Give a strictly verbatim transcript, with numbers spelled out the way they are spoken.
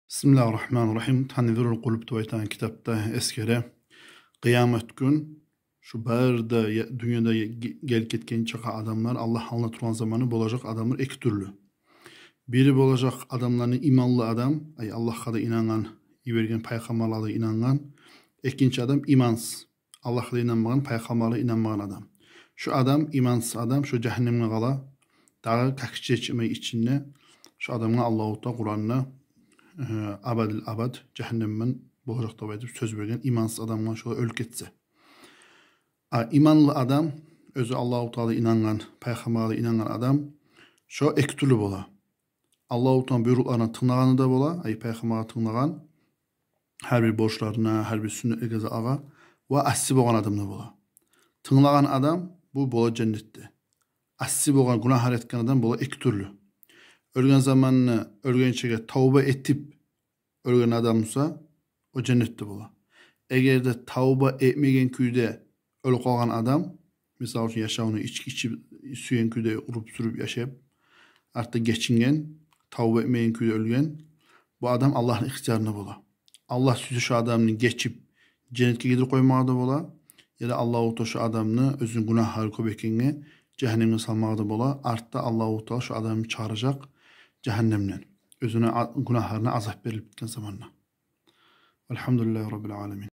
Бисмиллагьи ррагьмани ррагьим. Танвирул Къулуб деп айтагъан китапда эсгере. Къыямат гюн шу бары да я-, дюньяда я-, ге-, гелип гетген чакъы адамлар Аллагь алдына тургъан заманы болажакъ адамлар эки тюрлю. Бири болажакъ адамланы иманлы адам, ай, Аллагьгъа да инангъан, йиберген пайхаммарлагъа да инангъан. Экинчи адам имансыз. Аллагьгъа да инанмагъан, пайхаммарлагъа да инанмагъан адам. Шу адам, имансыз адам, шу жагьаннемге къала, дагъы как чечмей ичинде. Шу адамгъа Аллагьу Таала Къуранда, э, абадил абад жагьаннемде болажакъ деп айтып сёз берген имансыз адамгъа, шолай оьлюп гетсе. А иманлы адам, оьзю Аллагьу Таалагъа инангъан, пайхаммарлагъа да инангъан адам, шо эки тюрлю бола. Аллагьу Тааланы буйрукъларына тынглагъаны да бола, ай, пайхаммаргъа тынглагъан, гьар бир борчларына, гьар бир сюннетлеге, затларгъа, ва асси болгъан адам да бола. Тынглагъан адам, бу бола женнетде. Асси болгъан, гюнагьлар этген адам бола эки тюрлю. Оьлген заманны, оьлгенчеге тавба этип оьлген адам буса, о женнетде бола. Эгер де тавба этмеген кюйде оьлюп къалгъан адам, мисал учун, яшавну ички ичип, сюйген кюйде уруп-сюрюп яшап, артда гечинген, тавба этмеген кюйде оьлген, бу адам Аллагьны ихтиярында бола. Аллагь сюйсе, шу адамны гечип, женнетге гийирип къоймагъа да бола, яда Аллагьу Таала шу адамны, оьзюню гюнагьлары кёп экенге, жагьаннемге салмагъа да бола. Артда Аллагьу Таала шу адамны чыгъаражакъ жагьаннемден, оьзюню а-, гюнагьларына азап берилип битген заманда. Валгьамдулиллагьи раббил аламин.